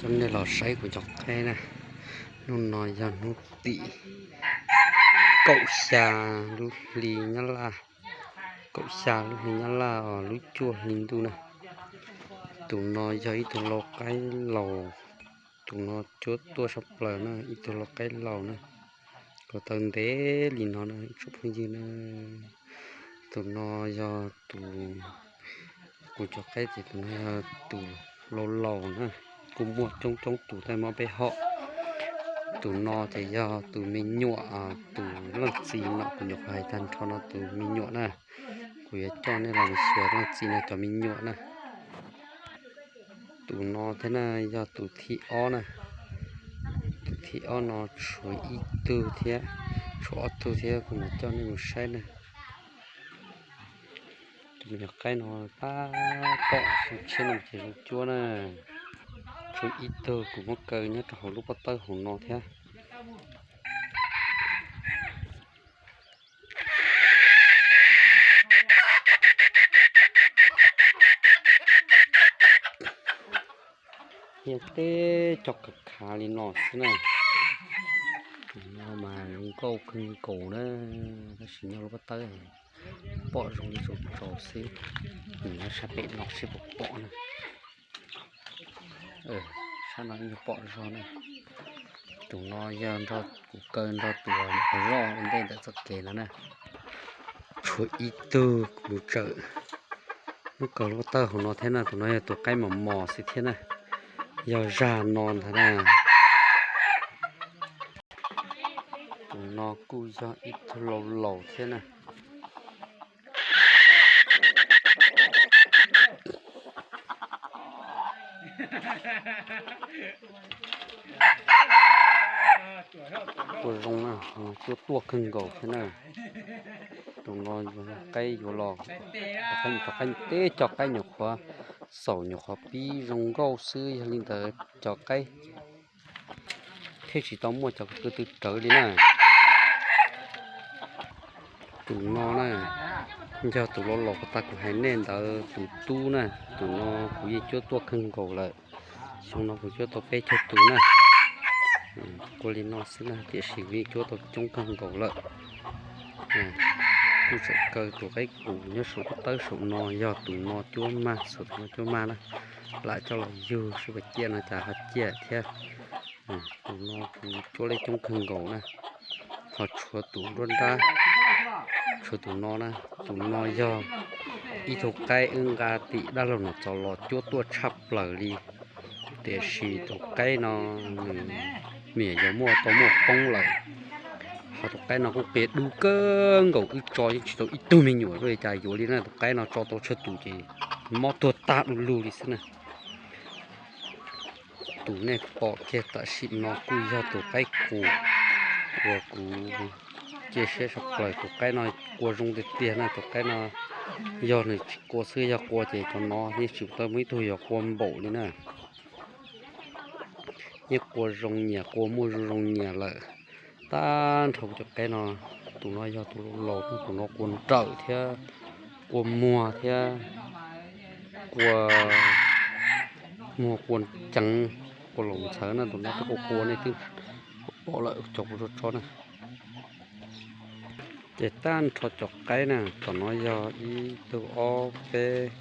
Coj nej los saib kuv cov qaib na. Hnub no yog hnub tim kaum xya lub hli Nyab Laj, kaum xya lub hli Nyab Laj os, lub cuaj hli ntuj na. Tus no yog ib tug lau qaib laus, tus no cuab tuaj sab plaws na, ib tug lau qaib laus na. Ko taw ntev li no na tsoom phooj ywg na. Tus no yog tus, kuv cov qaib ces tus no yog tus laus laus na, kuj muaj coob coob tus, tab muab peb hom. Tus no ces yog tus me nyuam, tus leej txiv no kuv nyuam qhuav hais tag nrho no tus me nyuam na. Kuv yuav coj nej los mus xyuas leej txiv no cov me nyuam na. Tus no thiab na yog tus thib ob na. Tus thib ob no tshuav ib tug thiab, tshuav ob tug thiab, kuv mam coj nej mus saib na. Tus me nyuam qaib no tab tom su tshiab no ces zoo cuab na. Tshuav ib tug kuv muab kaw nyob rau hauv lub pob tawb hauv no thiab. Yog teb cog khav khav li no xwb na. Tus no mas zoo nkauj kawg nkaus na, tab sis nyob lub pob tawb pom zoo li zoo tsaus xwb. Nyob sab pem no seb puas pom na. Sab no yeej pom zog na. Tus no yog nrog kuv kaw nrog tus zoj ua ntej ntawm txoj kev no na. Tshuav ib tug kuv tsawm muab kaw lub pob tawb hauv no thiab na, tus no yog tus qaib mos mos xwb thiab na, yog zag no ntag na. Tus no kuj yog ib tug laus laus thiab na. Kuj zoo na, cuab tuaj kawg nkaus thiab na. Tus no qaib yuav los, cov qaib, teb cov qaib nyuam qhuav xaum nyuam qhuav pib zoo nkauj xwb, yog li ntawd cov qaib thiaj tsis tau muaj cov ko tw rawv li na. Tus no na, yog tus laus laus puag ta kuv hais nej ntawd tus tub na, tus no kuv yeej cuab tuaj kawg nkaus lawm. Xyoo no kuv cuab tau peb caug tus na. Kuj li no xwb na, tiam sis kuv yeej cuab tau coob kawg nkaus lawm. Kuj tseem kaw tus qaib qus nyob saum pob tawb saum no, yog tus no cuab mag, saum tus no cuab mag na. Lam coj los yug seb puas ciaj no cas ho ciaj thiab. Tus no kuv cuab lej coob kawg nkaus na. Ho tshuav tus nruab nrab, tshuav tus no na. Tus no yog ib tug qaib wb nqa tim dab laug Nom Txos los cuab tuaj tshaj plaws li, tiam sis tus qaib no nws me nyuam yaus muaj tau muaj poob lawm. Ho tus qaib no kuj qias dub kawg nkaus, wb tso yeej tsis tau ib tug me nyuam li cas yuav li na. Tus qaib no tso tau tsawg tus ces mob tuag tag du lug li xwb na. Tus nej pom kiag tam sim no kuj yog tus qaib qus uas kuv cia siab tshaj plaws. Tus qaib no qua zoo tiag tiag na. Tus qaib no yog nws tsis qua xwb, yog qua ces cov no yeej tsis tau muaj ib tug yuav qua npaum li na. Yeej qua zoo nyias, qua muaj zoo zoo nyias lawm. Tag nrho kuv cov qaib no, tus no yog tus laus laus, tus no qua nrawm thiab, qua muag thiab, qua muag qua ceev, qua laus ntxhawv na. Tus no twb qua qua nej twb pom lawm, cov kuv tso tso na. Ces tag nrho cov qaib na, tom no yog ib tug ob peb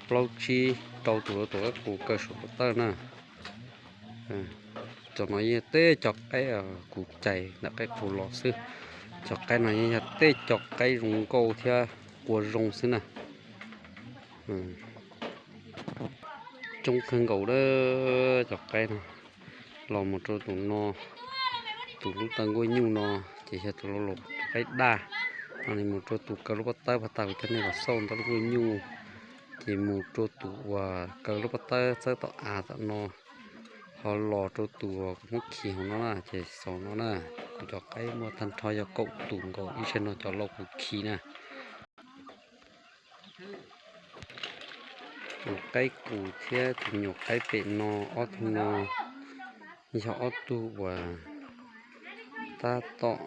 plaub tsib rau tus, tus qaib qus kaw saum pob tawb na. Cov no yeej teb cov qaib kuv cais ntawm qaib qus los xwb. Cov qaib no yeej yog teb cov qaib zoo nkauj thiab qua zoo xwb na. Coob kawg nkaus lawm cov qaib no. Los mus rau tus no, tus lub taw nkuaj nyuj no, ces yog tus laus laus qaib daj. No mus rau tus kaw lub pob tawb pag tag kuv coj nej los xauj ntawm lub nkuaj nyuj, ces mus rau tus uas kaw lub pob tawb txawb tom av tom no, ho los rau tus uas kuv muab khi hauv no na, ces xaus no na. Kuv cov qaib muaj tag nrho yog kaum tus nkaus, ib sij no cov laus kuv khi na. Tus qaib qus thiab tus me nyuam qaib pem no, ob tug no yog ob tug uas tab tom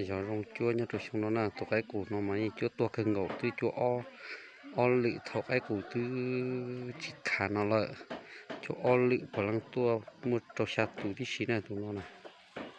yog zoo cuab nyob rau xyoo no na. Tus qaib qus no mas yeej cuab tuag kawg nkaus, twb cuab ob lwm thaum qaib qus twb tsis khav no lawm. Cov ob lwm puav leej tuaj muaj rau xya tus tib si na tus no na.